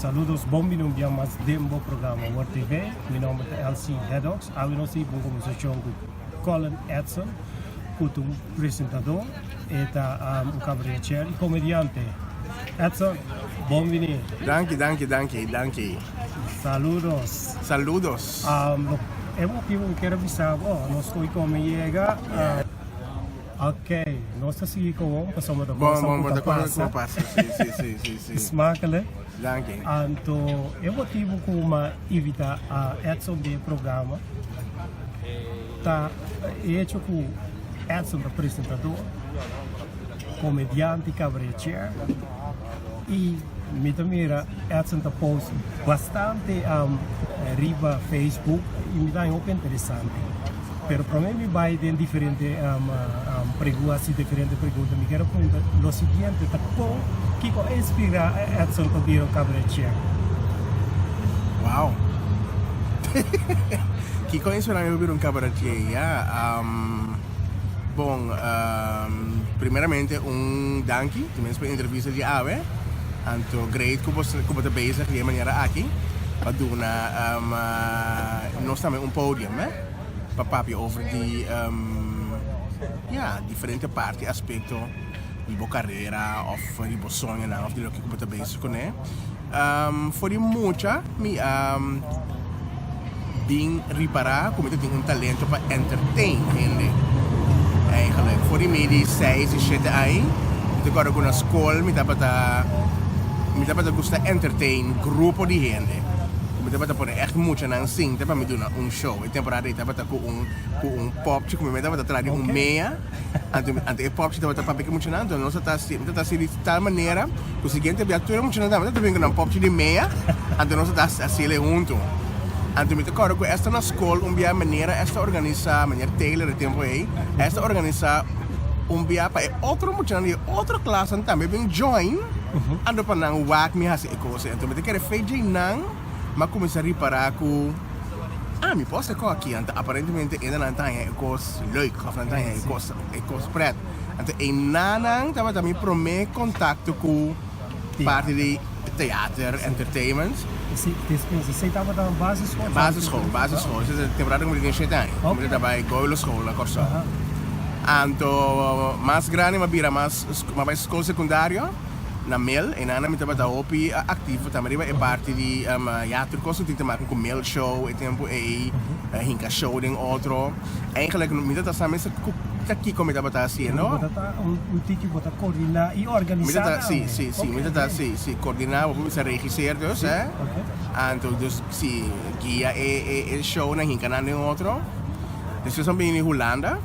Saludos, bon bini un bia mas den bo programa Word TV. Mi nomber ta Elsie Heddox. Awe nos tin un conversacion cu Colin Edson, cu ta un presentador, e ta un cabaretier y comediante. Edson, bon bini. Danki, danki, danki, danki. Saludos. Saludos. E motibo cu kier a bisa bo, nos hoy come yega. Ok, nos ta sigui con pasobra ta Bon, cosa bon, cu bon, ta ta cosa pasa. cu pasa. Si, si, si, si, si. Smakelijk. Danki. Anto e motibo cu m'a invita a Edson den e programa ta e hecho cu Edson ta presentador, comediante y cabaretier y mi ta mira Edson ta post bastante riba Facebook y mi ta haña hopi interesante. Pero prome mi bai den diferente pregunta, hasi diferente pregunta, mi kier a punta lo siguiente, ta kon, kiko a inspira Edson pa bira un cabaretier? Wow! Kiko a inspira mi pa bira un cabaretier? Ya, bon, primeramente un danki, tenminste pa e entrevista di awe, anto great ku bo ku bo ta bezig di e manera aki pa duna nos tambe un podium, eh. Pa papia over di ya diferente parti aspecto di bo carera of di bo soñonan of di loke cu bo ta bezig cune. For di mucha mi a bin ripara cu mi ta tin un talento pa entertain hende eigenlijk. For di mi di seis di shete aña mi ta acorda cu na scol mi tabata mi tabata gusta entertain grupo di hende. Mi tabata pone echt muchanan sinta pa mi duna un show. E temporada ei tabata ku un ku un popchi ku mi mei tabata traha di un mea. Anto anto e popchi tabata papia ku e muchanan. Anto nos ta hasi mi ta hasi di tal manera ku siguiente bia tur e muchanan tambe tabata bin ku nan popchi di mea. Anto nos ta hasiel huntu. Anto mi ta kòrda ku esta na skol un bia manera esta organisa, meneer Taylor e tempu ei, esta organisa un bia pa e otro muchanan di e otro klasnan tambe bin join. Anto pa nan wak mi hasi e kos ei. Anto mi ta kere fe djei nan m'a kuminsá ripará ku, ah, mi por hasi e kos aki. Anto aparentemente e nan ta haña e kos leuk òf nan ta haña e kos e kos prèt. Anto einanan tabata mi promé kontakto ku parti di teater, entertainment. Esei tabata basisschool? Basisschool, basisschool. Esei ta temporada ku mi tin shete aña. Mi tabata bai Goiloschool na Kòrsou. Anto mas grandi m'a bira mas m'a bai skol sekundario. Na mel, e nana mi tabata hopi aktivo tambe riba e parti di ya tur kos ku tin te maken ku mel show e tempu ei, hinka show den otro. Eigenlijk mi tabata sa mester ku ta kiko mi tabata hasiendo. Bo tabata un tiki bo ta koordiná i organisá tambe. Si, si, si, mi tabata si, si, koordiná, bo por bisa regisseer dus, eh. Anto dus si guia e e shownan hinka nan den otro. Despues mi bini Hulanda,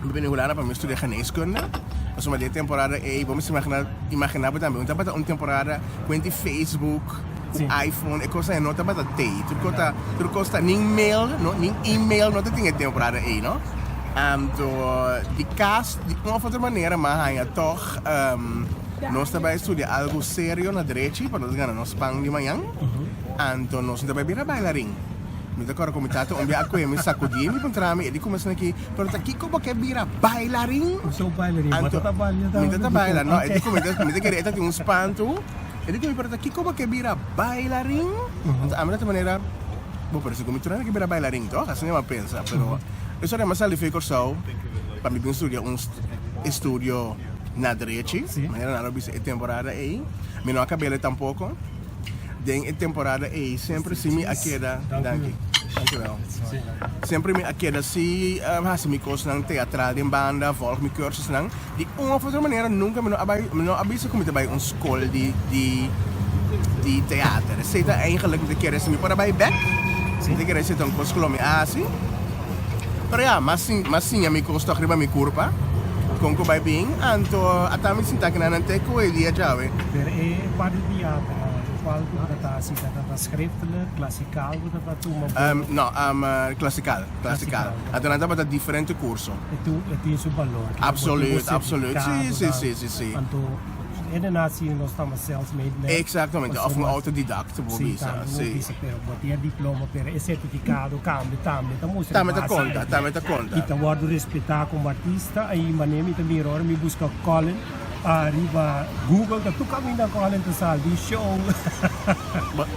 mi bini Hulanda pa mi studia geneeskunde. Pasobra den e temporada ei, bo mester imagina, imagina bo tambe, un tabata un temporada kuenti Facebook, ku iPhone, e kosnan ei no tabata tei. Tur kos ta, tur kos ta, nin mail, no, nin email no ta tin e temporada ei, no. Anto di kas, di un of otro manera mi a haña tòg nos ta bai studia algu serio na drechi pa nos gana nos pan di mañan. Anto nos no ta bai bira bailarin. Mi ta kòrda ku mi tata un bia a kohe mi sakudí mi puntra mi, e di kuminsá aki, pero ta kiko bo ke bira bailarin? So bailarin, bo Anto, ta baila mi ta ta baila, no, e di Ok. ku mi ta mi ta kere e ta tin un spantu, e di ku mi, pero ta kiko bo ke bira bailarin? Anto ami ta ta manera, bo pero si ku mi tur hende ke bira bailarin tòg? Asina mi a pensa, pero eso mi a sali for Kòrsou pa mi bin studia un estudio na drechi, manera nan lo bisa e temporada ei, mi no a kab'el tampoko. Den e temporada ei semper si mi a keda, danki, danki wel. Semper mi a keda si hasi mi kosnan teatral den banda, volg mi cursusnan. Di un of otro manera nunka mi no a bai, mi no a bisa ku mi ta bai un skol di di di teater. Esei ta eigenlijk mi ta kere si mi por a bai bek, mi ta kere esei ta un kos ku lo mi a hasi. Pero ya, mas mas siña mi kos tòg riba mi kurpa, kon ku bai bin, anto ata mi sinta kinan nan te ku e dia djawe. Pero e parti di teater, kual ku bo ta ta hasi? Ta ta schriftelijk, klasikal bo ta ta tuma bo? No, klasikal, klasikal. Anto nan tabata diferente kurso. E tu e tin su balor. Absoluut, absoluut. Si, si, si, si, si. Anto hende na hasi nos ta mas self-made man. Exactamente, of un autodidact bo Si, bisa, tambe bo si. bisa, pero bo tin e diploma, pero e certificado cambia tambe ta mustra Tambe ta base conta, di tambe ta conta. Y ta wordo respeta como artista, y manera mi ta mira ora mi busca Colin. Riba Google ta tur caminda Colin ta sal di show.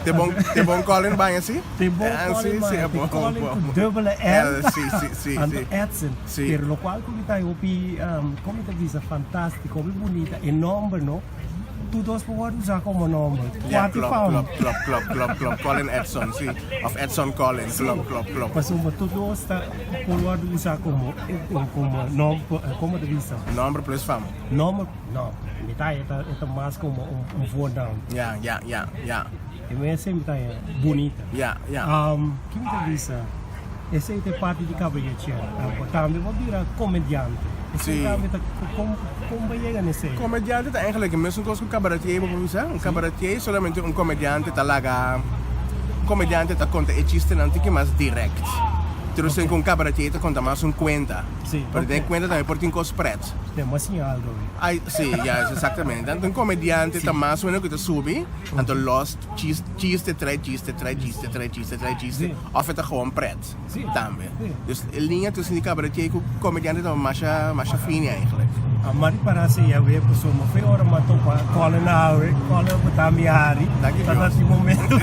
Te bon te bon Colin baña si? Te bon Colin baña, te Colin cu dubbele L. Si si si. Anto Edson. Si. Pero locual cu mi ta hopi como mi ta bisa fantastico, hopi bunita e nomber no. Tur dos por word usa como nomber. Ya, klop, klop, klop, klop, klop, klop. Colin Edson, si. Of Edson Colin, klop, klop, klop. Pasobra tur dos ta por word usa como como nomber, como ta bisa? Nomber plus fam. Nomber, no, mi ta e ta e ta mas como un un voornaam. Ya, ya, ya, ya. E mester mi ta bunita. Ya, ya. Ki mi ta bisa? Esei ta e parti di kabayechera. Bo tambe bo bira komediante. Esei tambe ta kon kon bo yega na esei? Komediante ta eigenlijk e mesun kos ku kabaretier bo por bisa. Un kabaretier solamente un komediante ta laga un komediante ta konta e chistenan tiki mas direkt. Terwijl ku un kabaretier ta konta mas un kuenta. Pero den e kuenta tambe por tin kos pret. Den bo a siña algo awe. Ai si, juist exactamente. Anto un komediante ta mas o menos ku ta subi anto los chiste trae chiste trae chiste trae chiste trae chiste. Of e ta gewoon pret tambe. Dus e liña tussen di cabaretier cu comediante ta masha masha fini eigenlijk. A mari para si awe pasobra mi ora mi a topa Colin awe, Colin a bota mi hari, Danki ta Dios. tin momento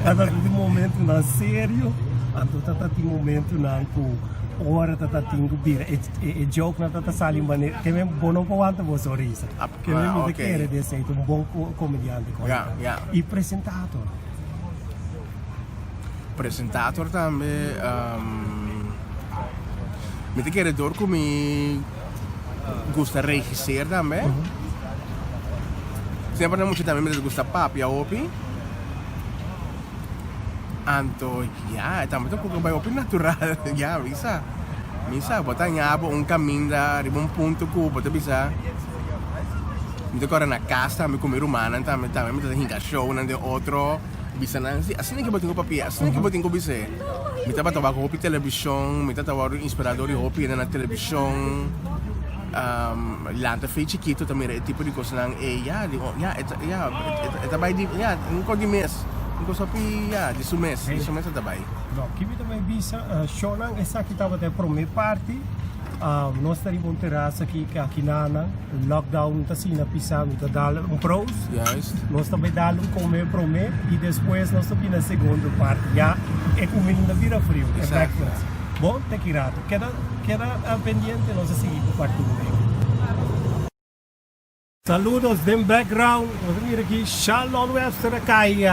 ta tin momentonan serio, anto ta tin momentonan cu ora ta tin cu bira e e jokenan ta sali manera ke men bo no por wanta bo sonrisa. Ke men mi ta kere den esey ta un bon comediante Colin ta. Y presentator. Presentator tambe mi ta kere dor ku mi gusta regiseer tambe semper na mucha tambe mi ta gusta papia hopi anto ya e tambe ta un poko bai hopi natural ya mi sa mi sa bo ta haña bo un kaminda riba un punto ku bo ta bisa mi ta kore na kas tambe ku mi rumannan tambe tambe mi ta hinka shownan den otro. Bisa nan si asina ke bo tin ku papia, asina ke bo tin ku bis'é. Mi tabata wak hopi televishon, mi tabata wòrdu inspirá dor di hopi hende na televishon. Lanta fe chikitu ta mira e tipo di kosnan ei, ya, di ya, e ta ya, e ta bai di ya, un kos di mes, un kos hopi ya, di su mes, di su mes e ta bai. No, ki mi ta bai bisa, shownan esaki tabata e promé parti. Nos ta riba un terasa aki aki na lockdown ta asina pisa mi ta dal un prous. Juist. Nos ta bai dal un come prome y despues nos ta bini na segundo parti ya e cuminda bira frio e breakfast. Bon te ki rato keda keda pendiente nos a sigui cu parti un. Saludos den background nos a mira aki Shalon Webster a kai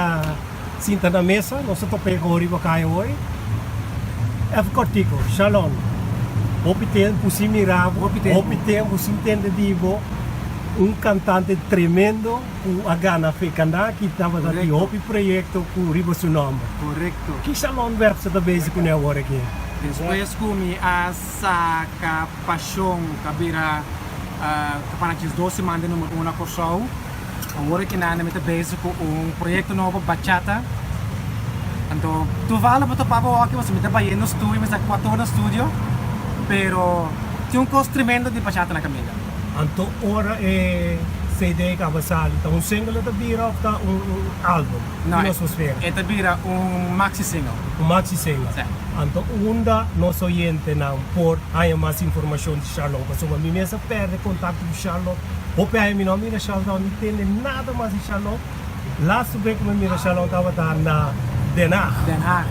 sinta na mesa nos a topa e hoor riba kai hoy even kortiko Shalon hopi tempu sin mira bo hopi tempu sin tende di bo un kantante tremendo ku a gana Fekanda ki tabata tin hopi proyekto ku riba su nomber ki Shalon Webster ta bezig kune awor aki? Despues ku mi a saka Pashon ta bira ta pana 12 siman den number uno na Kòrsou. Awor aki nan mi ta bezig ku un proyekto nobo bachata. Anto toevallig bo topa bo aki pasobra mi ta bayendo studio, mi sa kuater ora na studio, pero tin un kos tremendo di bachata na kaminda. Anto ora e CD kaba sali ta un single e ta bira of ta un album? No, e ta bira un maxi single. Un maxi single. Sí. Anto unda nos oyentenan por haña mas informashon di Sharlon? Pasobra mi mes a pèrdè kontakto ku Sharlon. Hopi aña mi no a mira Sharlon ni tende nada mas di Sharlon. Laatste bes ku mi a mira Sharlon tabata na Den Haag. Den Haag,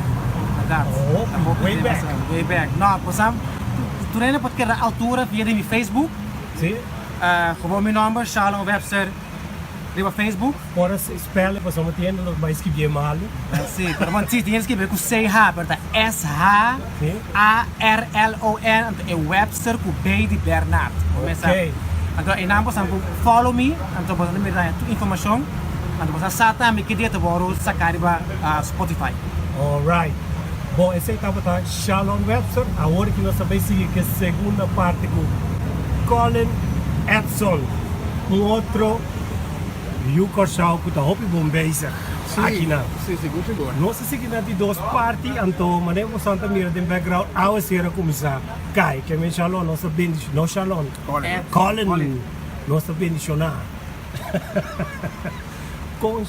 inderdaad. Hopi, way back. Way back. No, bo sa, tur hende por keda altura via di mi Facebook. Sí. Gewoon mi nòmber, Sharlon Webster. Riba Facebook. Ora spel e pasobra tin hende lo bai skibié malu. Si, pero bon si, tin hende skibié ku CH, pero ta S-H-A-R-L-O-N, anto e Webster ku B di Bernard. Bo mester Ok. Anto einan bo san ku follow me, anto bo ta mira tur informashon, anto bo sa sa tambe ki dia ta wòrdu saká riba Spotify. Alright. Bon, esei tabata Shalon Webster. Awor ki nos ta bai sigui ku e segunda parti ku Colin Edson. Un otro yu Kòrsou ku ta hopi bon bezig akinan. Si, sigur sigur. Nos a sigui na di dos parti, anto manera ku boso ta mira den background awaser a kuminsá kai. Ke men Shalon nos ta bendishoná, no Shalon, Colin. Colin nos ta bendishoná. Kon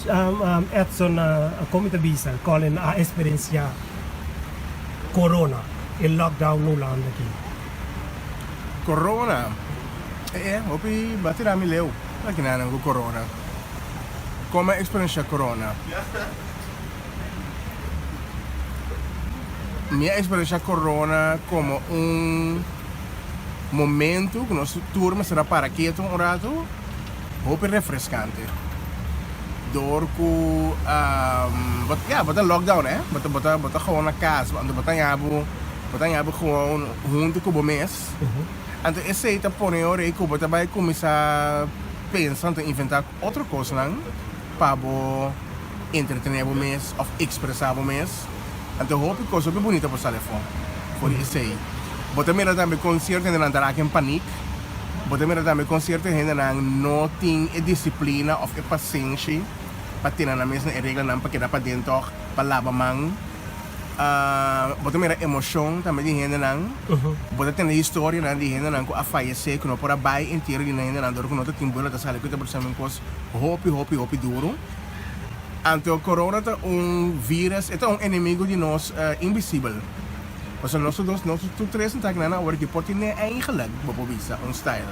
Edson a, kon mi ta bisa, Colin a eksperensiá corona, e lockdown na Hulanda aki? Corona. E e, hopi ba tira mi leu aki nan ku corona. Kon mi a eksperenshá corona? Mi a eksperenshá corona komo un momentu ku nos tur mester a para ketu un ratu, hopi refreskante. Dor ku ya bo ta lockdown eh, bo ta bo ta bo ta gewoon na kas, anto bo ta haña bo bo ta haña bo gewoon huntu ku bo mes. Anto esei ta pone ora ei ku bo ta bai kuminsá pensa anto inventá otro kosnan pa bo entretené bo mes òf ekspresá bo mes. Anto hopi kos hopi bunita por sali afó for di esei. Bo ta mira tambe kon sierto hendenan ta raki en panik. Bo ta mira tambe kon sierto hendenan no tin e disiplina òf e pasenshi pa tene nan mes na e reglanan pa keda paden tòg, pa laba man. Bo ta mira emoshon tambe di hendenan. Bo ta tende historianan di hendenan ku a fayesé ku no por a bai entiero di nan hendenan dor ku no ta tin buelo ta sali ku ta por un kos hopi hopi hopi duru. Anto corona ta un virus, e ta un enemigo di nos invisibel. Pasobra nos tur dos, nos tur tres no ta aki nan awor ki por tine eigenlijk bo por bisa un style.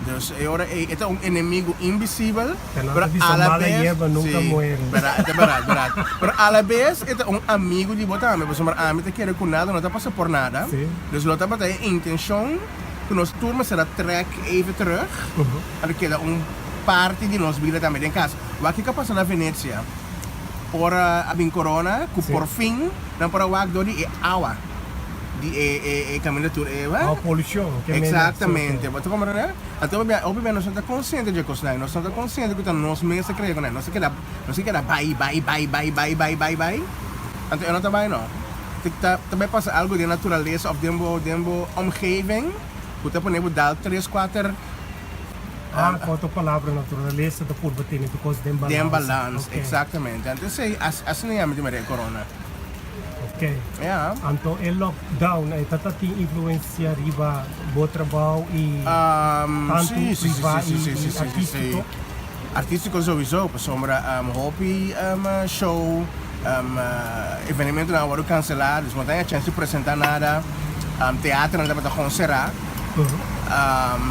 Dus e ora ei e ta un enemigo invisibel, Pero pero nan ta bisa a la mala bes, yerba nunca sí, muere. berdad, e ta berdad, berdad. Pero a la bes e ta un amigo di bo tambe, pasobra ami ta kere ku nada no ta pasa por nada. Sí. Dus lo tabata e intencion ku nos tur mester a trek even terug, a keda un parti di nos bida tambe den kas. Wak kiko a pasa na Venezia ora a bin corona ku Sí. por fin nan por a wak dor di e awa di e e e kaminda tur e Awa polushon ke mende Exactamente. Bo ta comprende? Anto hopi bia hopi bia nos no ta konsiente dje kosnan. Nos no ta konsiente ku ta nos mes ta krea ku nan. Nos ta keda nos ta keda bai bai bai bai bai bai bai bai. Anto e no ta bai no. Ta ta ta bai pasa algu den naturalesa òf den bo den bo omgeving ku ta pone bo dal tres kuater Ah, ku otro palabra naturalesa ta purba tene tur kos den balans. Den balans, Oké. exactamente. Anto esei asina yama di manera e corona. Oké. Ja. Anto e lockdown e ta ta tin influencia riba bo trabou i tantu Sí, sí, sí, priva sí, i sí, sí, sí, sí, sí. artístiko? Artístiko sowieso, pasobra hopi show, evenementonan a wòrdu kanselá, dus no ta haña chèns di presentá nada, teaternan tabata gewoon será.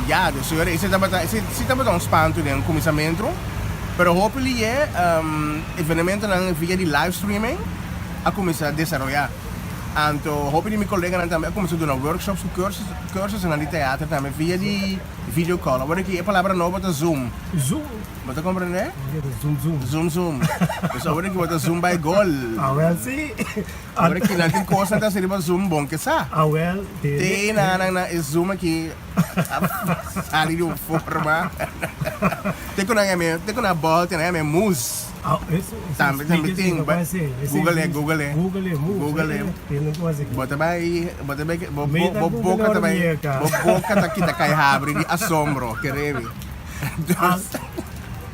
Ya, dus esei tabata, esei si tabata un spantu den kuminsamentu, pero hopi lié evenementonan via di live streaming a kuminsá desaroyá. Anto hopi di mi koleganan tambe a kuminsá duna workshops ku kursusnan di teater tambe via di video call. Awor aki e palabra nobo ta zoom. Zoom. Bo ta komprendé? Zoom zoom. Zoom zoom. Dus awor aki bo ta zoom bai gol. Awel si. Awor aki nan tin kosnan ta hasi riba zoom bon ke sa. Awel. Te nan nan e zoom aki a sali di un forma. Te ku nan yam'é, te ku nan bòlta nan yam'é moes. Tambe tambe tin. Google e, google e. Google e, moes. Google e. Bo ta bai, bo ta bai, bo bo boka ta bai, bo boka ta kita kai habri di asombro, kere mi.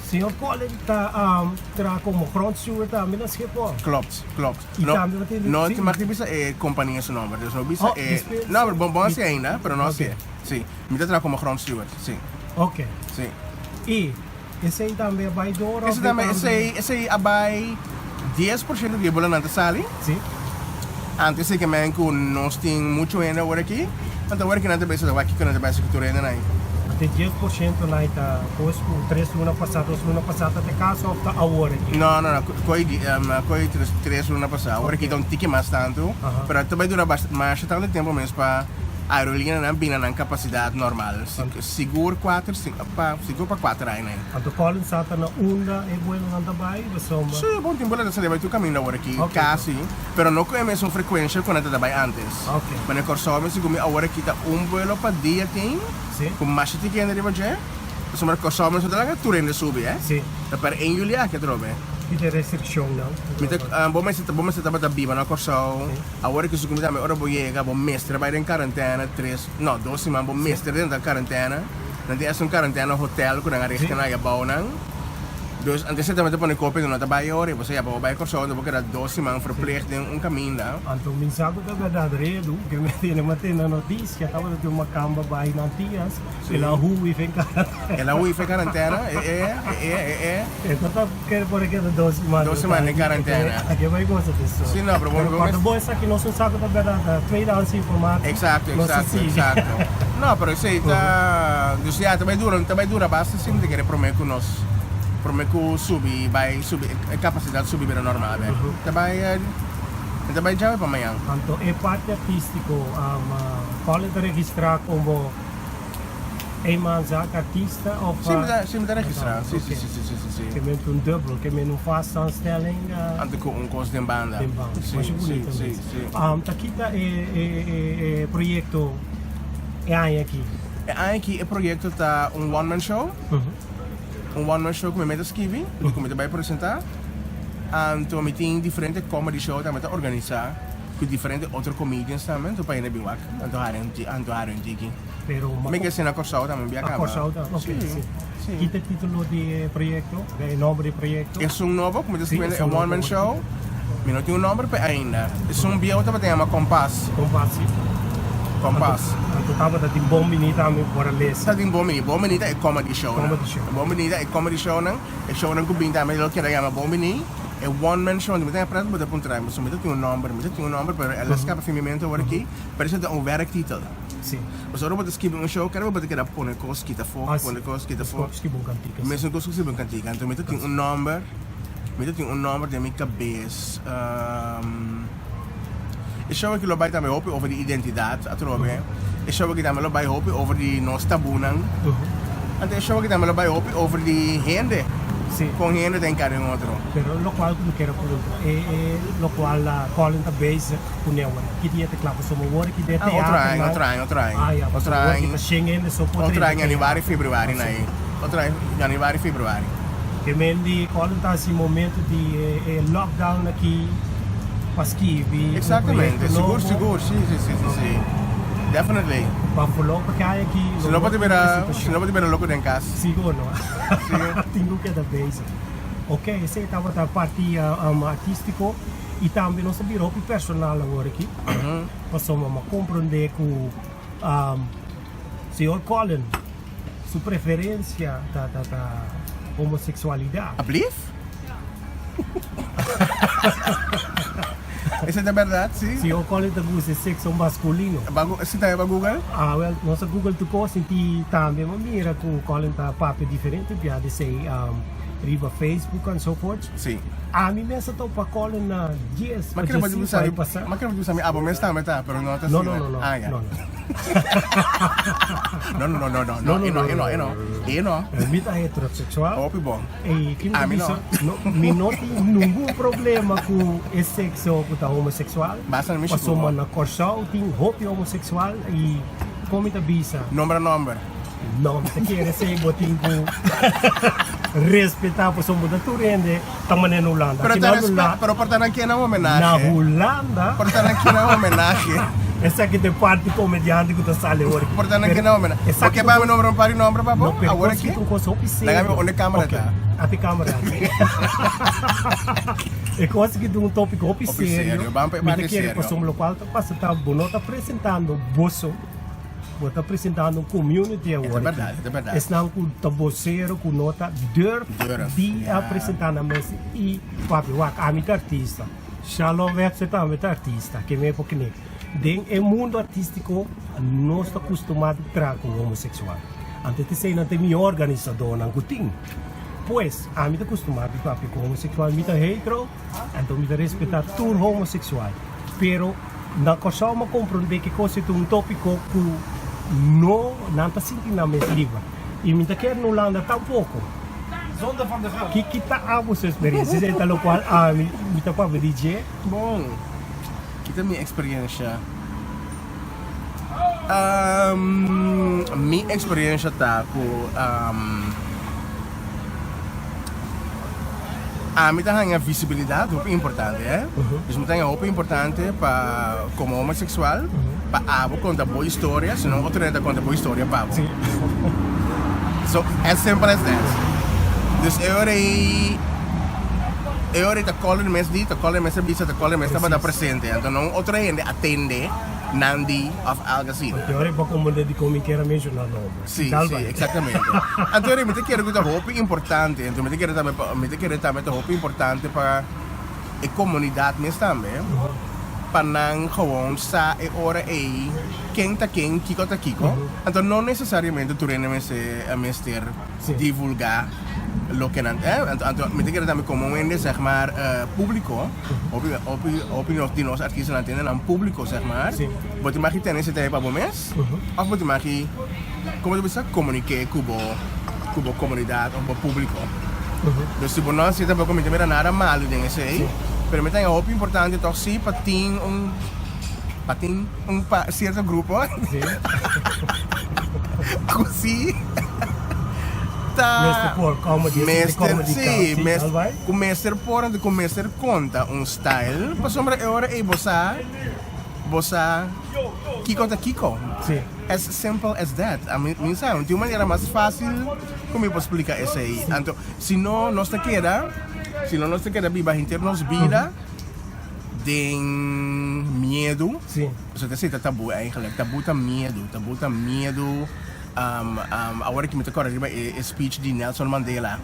Señor Colin ta traha como grondsteward tambe na Schiphol. Klopt, klopt. Y tambe bo tin di. No, mag di bisa e compania su nomber, dus no bisa e. No, pero bon hasi ainda, pero no hasi. Si, mi ta traha como grondsteward, si. Ok. Si. Y esey tambe a bay door of Esey tambe, esey, esey a bay 10% di e bolanan ta sali. Si. Anto esey ke men ku nos tin mucho hende awor aki, anto awor aki nan ta bisa wak kiko nan ta bai hasi ku tur hendenan. Anto e 10% nan ta kos ku tres luna pasá, dos luna pasá ta te kaso of ta awor aki? No, no, no, koi di, koi tres luna pasá. Awor aki ta un tiki mas tantu, pero ta bai dura masha tantu tempu mes pa aerolíneanan bini na nan kapasidat normal. Sigur kuater, pa, sigur pa kuater aña nan. Anto Collins sa ta na unda e buelonan ta bai pasobra. Sí, bon tin buelo ta sali bai tur kaminda awor aki, kasi, pero no ku e mesun frekuensha ku nan ta ta bai antes. Manera Kòrsou mi sigur mi awor aki ta un buelo pa dia tin, ku masha tiki hende riba dje, pasobra Kòrsou mes no ta laga tur hende subi, eh. Ta per en yuli aki atrobe. Ki ta e restrikshonnan? Mi ta, bo mester, bo mester tabata biba na Kòrsou, awor aki sigur mi tambe ora bo yega bo mester bai den karentena tres, no, dos siman bo mester den karentena. Nan tin hasta un karantena hotel ku nan a richten aya bou nan. Dus antes e tabata pone kopi no ta bai ora i bo sa ya pa bo bai Kòrsou bo keda dos siman verpleeg den un kaminda. Anto mi sa ku ta bèrdat redu ke mi tene mantene na notisia tabata tin un makamba bai na Antias el a hui fen karantena. El a hui fen karantena e e e e e. E ta ta kere por a keda dos siman. Dos siman den karantena. Aki bai gosa di so. Si no pero bo Pero bo esaki nos un sa ku ta bèrdat tweedehands informatie. Eksakto eksakto eksakto. No, pero esei ta, dus ya, ta bai dura, ta bai dura basta si mi ta kere prome ku nos, prome ku subi bai subi e kapasidat subi bira normal bek. Ta bai, mi ta bai djawe pa mañan. Anto e parti artístiko, Colin ta registrá komo eenmanszaak artista of? Si, mi ta, si mi ta registrá, si, si, si, si, si, si, si. Ke men ta un dubbel, ke men un vaste aanstelling. Anto ku un kos den banda. Den banda, Si, masha si, bunito si, mes. si. Ta kita e, e, e, e proyekto e aña aki? E aña aki e proyekto ta un one man show, un one man show ku mi mester skibi, ku mi ta bai presentá. Anto mi tin diferente comedy show tambe ta organisá ku diferente otro comedians tambe, anto pa hende bin wak, anto hari un anto hari un tiki. Pero ma Mi ke hasi na Kòrsou tambe bia A kaba. Kòrsou tambe, ok, Sí, si. sí. Kita e titulo di e proyekto, e nomber di e proyekto? Esun nobo ku mi ta Sí, skibiendo e esun one nobo man ku bo ta show, mi no tin un nomber p'e ainda. Esun bieu tabata yama Kompas. Kompas, si. Kompas. Anto tabata tin Bon Bini tambe por a lesa. Ta tin Bon Bini. Bon Bini ta e comedy show nan. Comedy show. Bon Bini ta e comedy show nan. E shownan ku bin tambe lo keda yama Bon Bini. E one man show, anto mi ta haña pret bo ta puntra mi, pasobra mi ta tin un nomber, mi ta tin un nomber, pero el a skapa fin mi mente awor aki, pero esei ta un werktitel. Sí. Pasobra ora bo ta skibi un show, kada bo ta keda pone kos kita afó, Ah, sí. pone kos kita afó. Meskos ku skibi un kantika, sí. Mesun kos ku skibi un kantika. Anto mi ta tin un nomber, mi ta tin un nomber den mi kabes. E show aki lo bai tambe hopi over di identidat atrobe. E show aki tambe lo bai hopi over di nos tabunan. Anto e show aki tambe lo bai hopi over di hende. Sí. Kon hende ta encara un otro. Pero locual cu mi kier a puntra, e e locual Colin ta bezig cu ne awor, ki dia ta cla? Pasobra awor ki den Ah, otro teater aña, nan. otro aña, otro aña. Ah ya, Otro pasobra awor ki aña. ta shen hende so por Otro drenta aña, januari, teater. februari Ah, na sí. ei. Otro aña, januari, februari. Ke men di Colin ta hasi momento di e e lockdown aki pa skibi un Exactamente, proyecto sigur, nobo. sigur, si, si, si, si, si. Definitely. Pa voorlopig ai aki Si lo no no bo ta tin bira, si presentacion. no bo ta bira loco den cas. Sigur no. Si. Tin cu keda bezig. Ok, esey tabata parti artistico y tambe nos a bira hopi personal awor aki. Pasobra mi a comprende cu Señor Colin su preferencia ta ta ta homosexualidad. Ablief? Esei ta berdad, si. Señor Colin ta gusta e sexo masculino. Ba gu si ta ba Google? Ah wel, nos a Google tur cos sinti tambe mi a mira cu Colin ta papia diferente bia di esei riba Facebook en so forth. Si. Ami mes a topa Colin na dies Ma pa kere bo djesinku bisa ai mi, pasa. ma kere bo bisa mi abo mes tambe ta, pero no ta No, asina. no, no, no. Ah, ya. No, no. No, no, no, no, no, No, no, no, e no, no, e no, e no, e no. Mi ta heterosexual. Hopi bon. E ki mi ta Ami no. bisa, no, mi no tin ningun problema ku e sexo ku ta homosexual. Basta na mi sigur. Pasobra na Kòrsou tin hopi homosexual i kon mi ta bisa? Nombra nomber. No, mi ta kere esei bo tin ku respetá pasobra bo ta tur hende ta manera na Hulanda. Pero Aki ta na respe, Hula- pero por ta nan kier nan na homenahe. Hulanda. Por ta nan kier nan homenahe. Esaki ta e parti komediante ku ta sali awor aki. Por ta nan kier nan homenahe. Esaki Bo ke pa mi nombra un par di nomber pa bo? No, pero Awor kos aki? ki ta un kos hopi serio. Laga mi unda e kamera Ok, ta. Ata e kamera aki. E kos ki ta un topiko hopi Hopi serio. serio. Ban pa e Mi ta parti kere serio. pasobra lokual ta pasa ta bo no ta presentando boso. Bo ta presentando un community awor E ta berdad, aki. e ta berdad. Esnan ku ta bosero ku no ta durf Durf, di a ja. presenta nan mes i papia wak ami ta artista. Shalom Webster tambe ta artista, ke me por kende. Den e mundo artistico nos ta custuma di traha ku homosexual. Anto te esei nan ta e mihor organisadornan ku tin. Pues ami ta custuma di papia ku homosexual, mi ta hetero, anto mi ta respeta tur homosexual. Pero Na Kòrsou mi a komprondé ke kos ta un tópiko ku no nan ta sinti nan mes liber. I mi ta kere na Hulanda tampoko. Ki ki ta abo su eksperensia? Esei ta lokual ami mi ta papia di dje. Bon, ki ta mi eksperensha? Mi eksperensha ta ku ami ta haña visibilidat hopi importante eh. Dus mi ta haña hopi importante pa komo homoseksual pa abo konta bo historia si no otro hende ta konta bo historia pa bo. So as simple as that. Dus e ora ei e ora ei ta Colin mes di, ta Colin mes a bisa, ta Colin mes tabata presente. Anto no un otro hende a tende nan di of algo asina. Anto e ora ei bo komprende dikon mi kier a menshoná nomber. Sí, Dal sí, bai. exactamente. Anto eri mi ta kere ku ta hopi importante, anto mi ta kere tambe pa, mi ta kere tambe ta hopi importante pa e komunidat mes tambe. pa nan gewoon sa e ora ei ken ta ken, kiko ta kiko. Anto no necesariamente tur hende mester mester divulga loke nan eh anto anto mi ta kere tambe komo un hende zeg maar publico hopi hopi hopi di nos artistanan tende nan publico zeg maar bo tin magi tene esei pa bo mes of bo tin magi komo ta bisa komunike ku bo ku bo komunidat of bo publico dus si bo no hasi tampoco mi ta mira nada malo den esei pero mi ta haña hopi importante tok si pa tin un pa tin un pa cierto grupo ku si ta Mester por comedy, mester comedy si count, si, mes albay? ku mester por anto ku mester konta un style pasobra e ora ei bo sa bo sa kiko ta kiko. Si. As simple as that. Ami mi sa no tin un manera mas fácil ku mi por splika esei. Anto si no nos ta keda si no nos ta keda biba henter nos bida den miedu. Si. Pasobra esei ta tabú eigenlijk. Tabú ta miedu. Tabú ta miedu. Awor aki mi ta kòrda riba e speech di Nelson Mandela,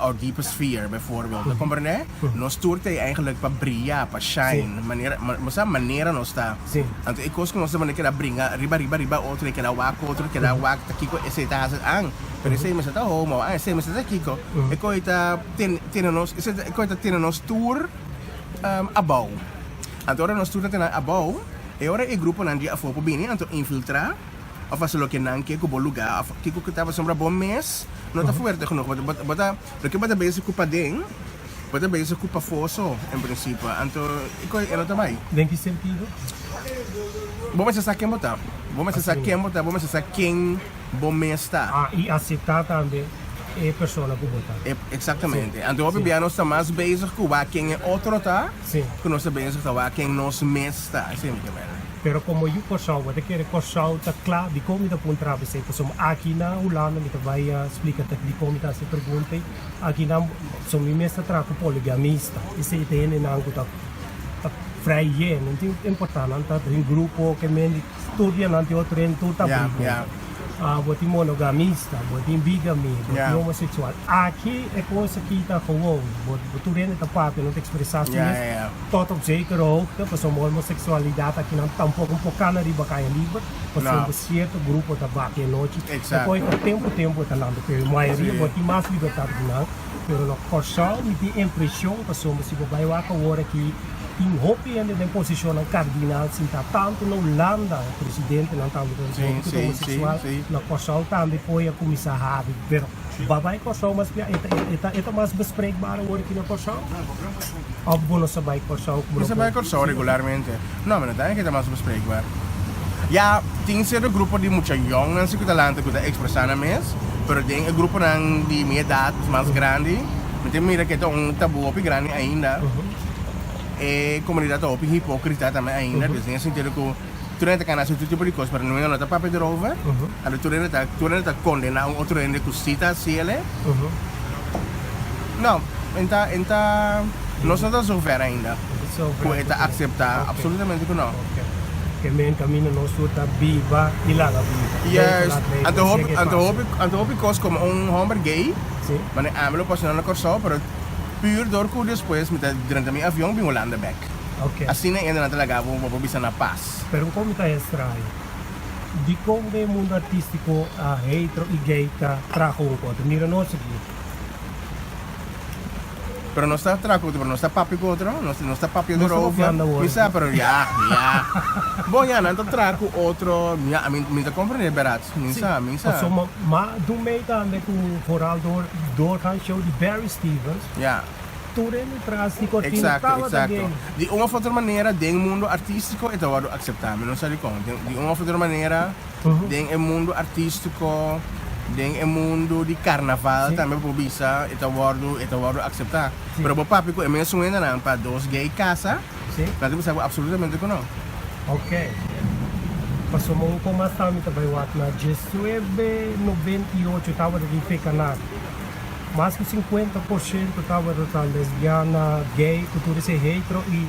Our deepest fear, bijvoorbeeld. Ta komprendé? Nos tur ta ei eigenlijk pa bria, pa shine, manera, bo sa manera nos ta. Anto e kos ku nos ta manda keda bringa riba riba riba otro i keda wak otro, keda wak ta kiko esei ta hasi an, pero esei mester ta homo, an esei mester ta kiko. E kos ei ta tene nos, e kos ei ta tene nos tur abou. Anto ora nos tur ta tene abou, e ora e gruponan di afó por bini anto infiltrá. Of hasi loke nan ke ku bo lugá of kiko ku ta pasobra bo mes no ta fuerte genoeg. Bo ta bo ta loke bo ta bezig ku paden bo ta bezig ku pafó so en prinsipio. Anto e kos e no ta bai. Den ki sentido? Bo mester sa ken bo ta. Bo mester sa ken bo ta, bo mester sa ken bo mes ta. Ah, i aseptá tambe e persona ku bo ta. Eksaktamente. Anto hopi bia nos ta mas bezig ku wak ken e otro ta ku nos ta bezig ta wak ken nos mes ta. Esei mi ke mira. Pero komo yu Kòrsou, bo ta kere Kòrsou ta kla? Dikon mi ta puntra bo esei? Pasobra aki na Hulanda mi ta bai splika ta dikon mi ta hasi e pregunta ei. Aki nan, pasobra mi mes ta traha ku poligamista. Esei ta hendenan ku ta ta vrij yen, no tin importá, nan ta den grupo ke men di tur dia nan tin otro hende, tur ta bri boka. Bo tin monogamista, bo tin bigami, bo tin homoseksual. Aki e kos aki ta gewoon, bo tur hende ta papia, nan ta ekspresá su mes. Tot op zekere hoogte, pasobra homoseksualidat akinan tampoko un por kana riba kaya liber, pasobra sierto grupo ta bati anochi. E koe ta tempu tempu e ta lanta, pero e mayoria bo tin mas libertat ku nan. Pero na Kòrsou mi tin impreshon pasobra si bo bai wak awor aki tin hopi hende den posishonnan kardinal sintá tantu na Hulanda, presidentenan tambe ta hopi ku ta homoseksual, na Kòrsou tambe koe a kuminsá habri, pero bo a bai Kòrsou mas bia e ta mas bespreekbaar awor aki na Kòrsou? Of bo no sa bai Kòrsou ku bo Mi no sa bai por? Kòrsou regularmente. No, mi no ta ke ta mas bespreekbaar. Ya, tin sierto grupo di mucha yòngnan si ku ta lanta ku ta ekspresá nan mes, pero den e gruponan di mi edat mas grandi, mi ta mira ke ta un tabú hopi grandi ainda. E komunidat ta hopi hipókrita tambe ainda, dus den e sentido ku tur hende ta kana hasi tur tipo di kos, pero nunca no ta papia derover. Anto tur hende ta, tur hende ta kondená un otro hende ku si ta hasi el'e. No, en ta, en ta, nos no ta zover ainda ku e ta akseptá, absolutamente ku no. Ke men kaminda nos tur ta biba i laga biba. Juist, anto hopi, anto hopi, anto hopi kos komo un hòmber gay, mane ami lo pasó na Kòrsou, pero pür dor ku despues mi ta drenta mi avion bin Hulanda bèk. Asina e hendenan ta laga bo, bo por bisa na pas. Pero kon mi ta estraño? Dikon den e mundu artístiko a hetero i gay ta traha un ku otro? Mira nos aki. Pero nos ta traha ku otro, pero nos ta papia ku otro, nos nos ta papia Nos ta erover. papiando awor. Mi sa, pero ya, ya. Bon, ya, nan ta traha ku otro, ya, mi mi ta komprendé bèrdat. Mi sa, mi sa. Pasobra ma dun mei tambe ku vooral door doorgaan show di Barry Stevens. Ya. Tur hende tras di cortina Exacto, tabata exacto. gay. Di un of otro manera den mundo artistico e ta wordo acepta, mi no sa dicon. Den, di un of otro manera den e mundo artistico, den e mundo di carnaval tambe bo por bisa e ta wordo, e ta wordo acepta. Pero bo papia cu e mesun hendenan pa dos gay casa, nan ta bisa bo absolutamente cu no. Ok. Pasobra un con mas tambe ta bay wak na diesnuebe noventa i ocho tabata tin fecanan. Mas ku 50% tabata ta lesbiana, gay ku tur esei hetero i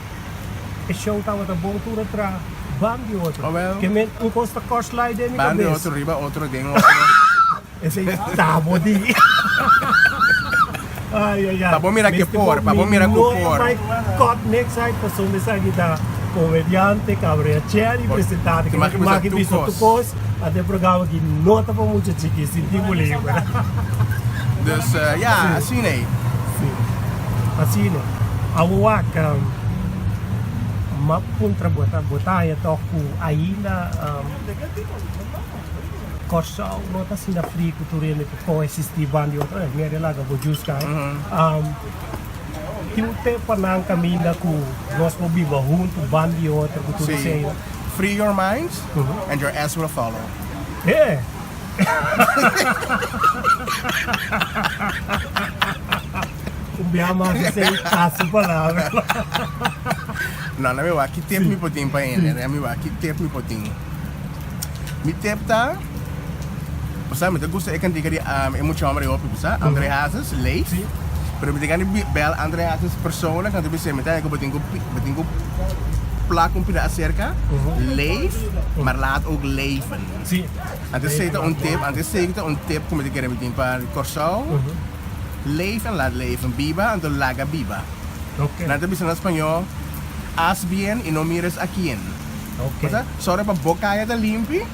e show tabata bon tur a traha ban di otro. Ke men un kos ta kòs lai den mi Ban di kabes. otro riba otro den otro. Esei ta bo di. Ai ai ai. Pa bo mira ke Mester por, bo pa bo mi mira ku no ta por. bai kòt niks uit pasobra esaki ta. Komediante Cabrera Cherry presentado Te maki Maki bisa bisa tur tur kos. kos. Ante e programa ki no ta pa mucha chiki sinti bo liber. Dus ya, asina ei. Si, asina. Awor wak, m'a puntra bo ta bo ta haña tòg ku ainda Kòrsou no ta asina fri ku tur hende por koesistí ban di otro. Mi a relaga bo jus kai. Tin un tempu pa nan kaminda ku nos por biba huntu ban di otro ku tur Si. esei. Free your mind and your ass will follow. He! Un bia mas esei ta su palabra. No, na mi wak ki tip mi por tin pa hende. Na mi wak ki tip mi por tin. Mi tip ta, bo sa mi ta gusta e kantika di e mucha homber e hopi, bo sa, Andre Hazes, Leef. Pero mi ta gana di bel Andre Hazes persoonlijk, anto mi bisa mi ta ku bo tin ku bo tin ku plak un pida aserka, leef, maar laat ook leven. Anto esei ta un tip, anto esei ta un tip ku mi ta kere mi tin pa Kòrsou, leef en laat leven, biba anto laga biba. Nan ta bisa na spañó, haz bien y no mires a quien. Ok. Sòru pa bo kaya ta limpi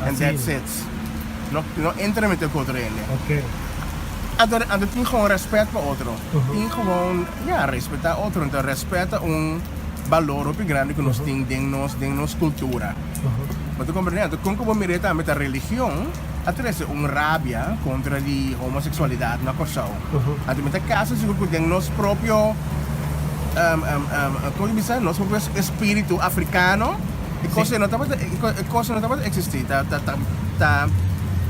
and that's Asina. it. No no entra mete ku otro hende. Ok. Anto anto tin gewoon rèspèt pa otro. Tin gewoon ya respetá otro. Anto rèspèt ta un balor hopi grandi ku nos tin den nos den nos kultura. Bo ta komprendé? Anto kon ku bo mir'é tambe ta religion a trese un rabia kontra di homoseksualidat na Kòrsou. Anto mi ta kasi sigur ku den nos propio kon di bisa nos propio espiritu afrikano e kos ei no tabata e kos ei no tabata eksistí. Ta ta ta ta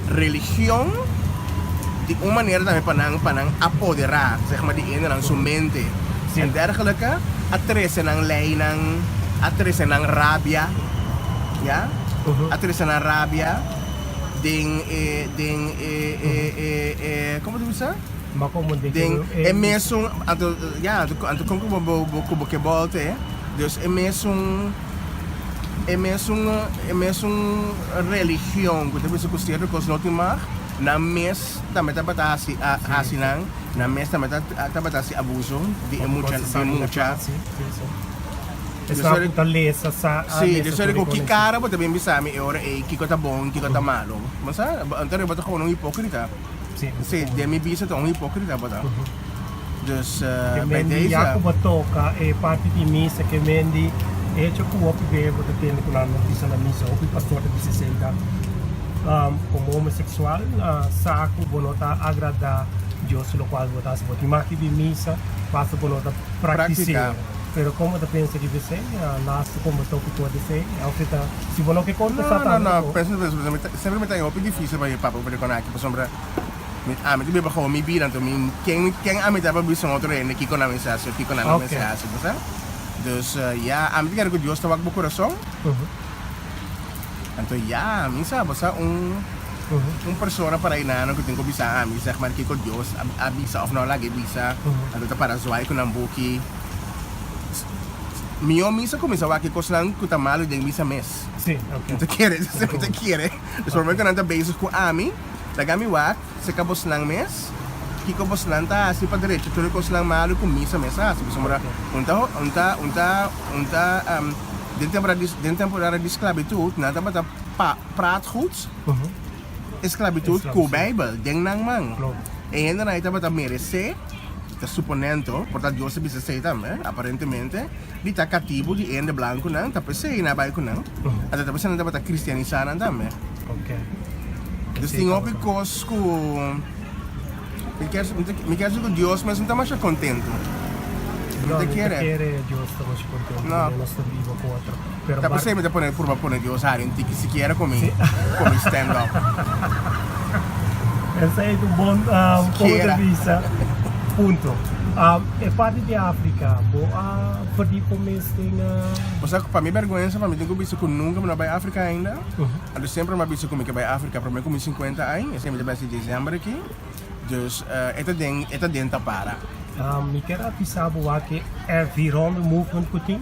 religion di un manera tambe pa nan pa nan apoderá zeg maar di hendenan su mente en dergelike a trese nan leinan a trese nan rabia ya a trese nan rabia den e den e e e e como ta bisa Ma como den den e e mesun anto ya anto anto con cu bo bo cu bo ke bolte dus e mesun e mesun e mesun religion cu ta bisa cu cierto cos no tin mag nan mes tambe tabata haci haci nan nan mes tambe tabata haci abuso di e mucha di mucha. Esnan ku ta lesa sa a Sí, lesa dus ora tur ku e ki koneksi. kara bo ta bin bisa mi e ora ei kiko ta bon, kiko ta malo. Bo sa, anto bo ta gewoon un hipokrita. Sí, bo ta Sí, gewoon. den mi bisa ta un hipokrita bo ta. Dus Ke bij men di deze. ya ku bo toka e parti di misa ke men di hecho ku hopi be bo ta tende ku nan no bisa na misa, hopi pastor ta bisa esei ta komo homoseksual sa ku bo no ta agrada Dios lokual bo ta hasi. Bo tin maki bin misa basta bo no ta praktis'é. Praktika. Pero como ta pensa riba esey? Laatste como topico di esey? Of e ta, si bo no ke contesta No, no, tambe no, por. pensa pensa pensa mi ta semper mi ta hopi dificil pa mi papia over di con aki pasobra mi ami ta biba gewoon mi bida anto mi ken ken ami ta pa bisa un otro hende kiko nan mester hasi of kiko nan no Ok. mester hasi bo sa dus ya ami ta kere ku Dios ta wak bo kurason anto ya mi sa bo sa un Un persona para inano ku tin ku bisa ami zeg maar kiko Dios a bisa of no a laga e bisa, anto ta para zwaai ku nan buki. Mihó misa kuminsá wak e kosnan ku ta malu den misa mes. Sí, ok. Mi ta kere, mi ta kere. Dus por momento ku nan ta bezig ku ami, laga mi wak serka bosnan mes kiko bosnan ta hasi pa drecha tur e kosnan malu ku misa mes a hasi. Pasobra un ta un ta un ta un ta den temporada di den temporada di sklabitut nan tabata pa Praat goed, e sklabitut ku Beibel den nan man. E hendenan ei tabata meresé, ta suponento, por ta Dios a bisa esei tambe, aparentemente, di ta katibu di e hende blankunan, ta p'esei nan a bai ku nan, anto ta p'esei nan tabata kristianisá nan tambe. Dus tin hopi kos ku mi kier mi kier si ku Dios mes no ta masha kontentu. No, Mi ta mi ta kere. kere Dios ta masha kontentu No. ku nos ta biba ku otro. Pero Ta bar p'esei mi ta pone purba pone Dios hari un tiki sikiera ku mi Sí. ku mi stand up. Esei ta un bon um, punto Sikiera. di vista. Punto. Um, e parti di Afrika, bo a perdí bo mes den uh, Bo sa ku pa mi bèrgwensa pa mi tin ku bisa ku nunka mi no a bai Afrika ainda. Anto semper mi a bisa ku mi ke bai Afrika promé ku mi sinkuenta aña, esei mi ta bai hasi desèmber aki. Dus e ta den e ta den tapara. Mi kier a bisa bo wak e RV Ronde Movement ku tin.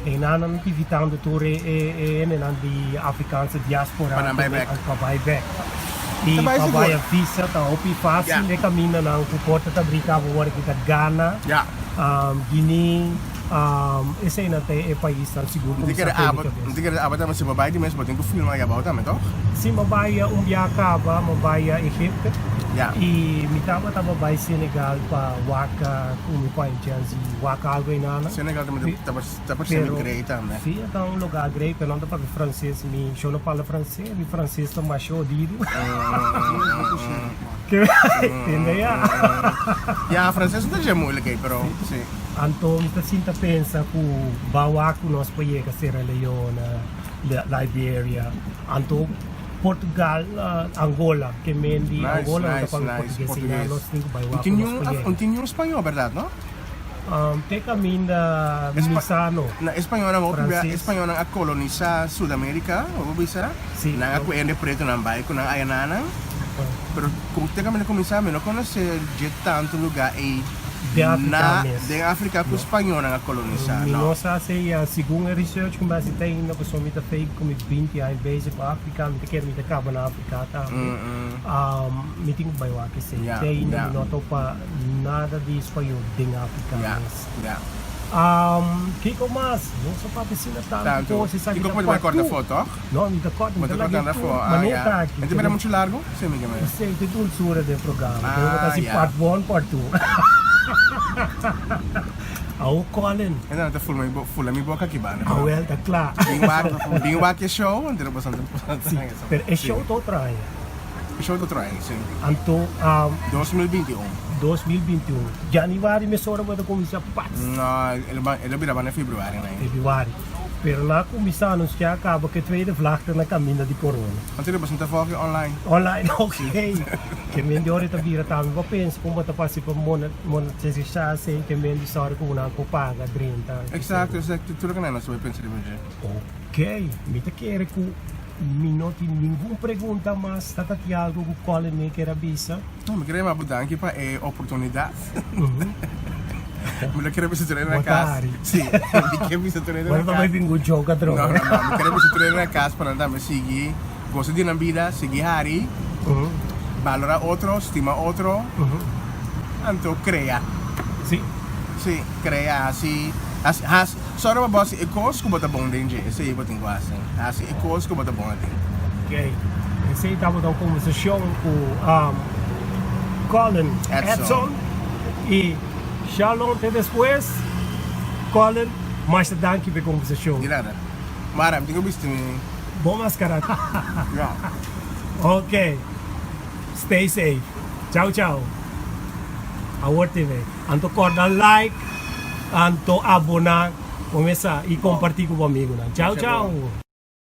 Einan nan ta invitando tur e e hendenan di Afrikaanse diaspora Pa nan bai bek. pa bai bek. I Ta bai pa sigur. bai a visa ta hopi fásil Ya. e kamindanan ku porta ta brinka bo wòrdu kita Ghana, Ya. Guinea. Eseinan ta e paisnan sigur ku mi sa p'e mi kabes. Mi ta kere abo tambe si bo bai di mes bo tin ku filma ayá abou tambe toch? Si mi bai un bia kaba mi bai a Egipto i mi tabata pa bai Senegal pa wak ku mi paña chèns di wak algu einan. Senegal tambe ta ta parse mi grei tambe. Si e ta un lugar grei pero nan ta papia franses mi yo no parla franses mi franses ta masha odido. Tende ya. Ya franses no ta dje moeilijk ei pero si. Anto mi ta sinta pensa ku bawa ku nos por yega Sierra Leone, Liberia, anto Portugal, Angola, ke men di Angola no ta papia portugues ei nan nos tin ku bai wak ku nos por yega. Un tin un spañó berdad no? Te kaminda mi sa no. Na españolnan hopi bia españolnan a kolonisa Sudamerica, bo por bisa? Nan a ku hende pretonan bai ku nan ayananan. Pero ku te kaminda kuminsá mi no konosé dje tantu lugá ei na den Afrika ku spañolnan a kolonisá. Mi no sa si segun e research ku mi hasi ta ainda pasobra mi ta fei ku mi binti aña bezig ku Afrika mi ta kere mi ta kaba na Afrika tambe. Mi tin ku bai wak esei. Te ainda mi no topa Nada di spañol den Afrika mes. Kiko mas? Nos a papia asina tantu kos. Esaki ta part two. No, mi ta kòrta. Mi ta laga e tur manera ta aki. E ta bira muchu largu? Si, mi ke mira. Esei ta e dulsura den programa. Ku bo ta hasi part one, part two. Awo Colin. E nan ta fula mi boka aki banda. Awel ta kla. Bin wak e show, anto bo sa. Si, pero e show ta otro aña. E show ta otro aña, si. Anto, 2021. 2021. Januari mesora bo ta kuminsá pats. No, e lo bira banda februari nan. Februari. Pero nan a kuminsá anunsiá kaba ku e tweede vlaag ta na kaminda di korona. Anto bo ta volg online. Online, ok. Ke men di ora e ta bira tambe bo pensa kon bo ta fasi pa monetisá esei ke men di sòri ku nan por paga drenta. Eksakto, eksakto. Tur loke nan a sobe pensa riba dje. Ok. Mi ta kere ku Mi no tin ningun pregunta mas. Ta ta tin algo ku Colin mi kier a bisa? No, mi kier a yama bo danki pa e oportunidat. Mi lo kier a bisa tur hende na kas. Si, mi kier bisa tur hende na kas. Bo no ta bai bin ku joke atrobe. No, no, no. Mi kier a bisa tur hende na kas pa nan tambe sigui gosa di nan bida, sigui hari, balora otro, stima otro, anto krea. Si. Si, krea, hasi, hasi, hasi. Sòru pa bo hasi e kos ku bo ta bon den dje, esei bo tin ku hasi. Hasi e kos ku bo ta bon aden. Ok, esei tabata un konversashon ku Colin Edson i Shalom te despues. Colin, masha danki pa e konversashon. Di nada. Mara, mi tin ku bisti mi. Bo maskara. Ya. Ok, stay safe. Chau chau. Awor TV. Anto corda like, anto abona, comesa y comparti cu bo amigonan. Chao chao.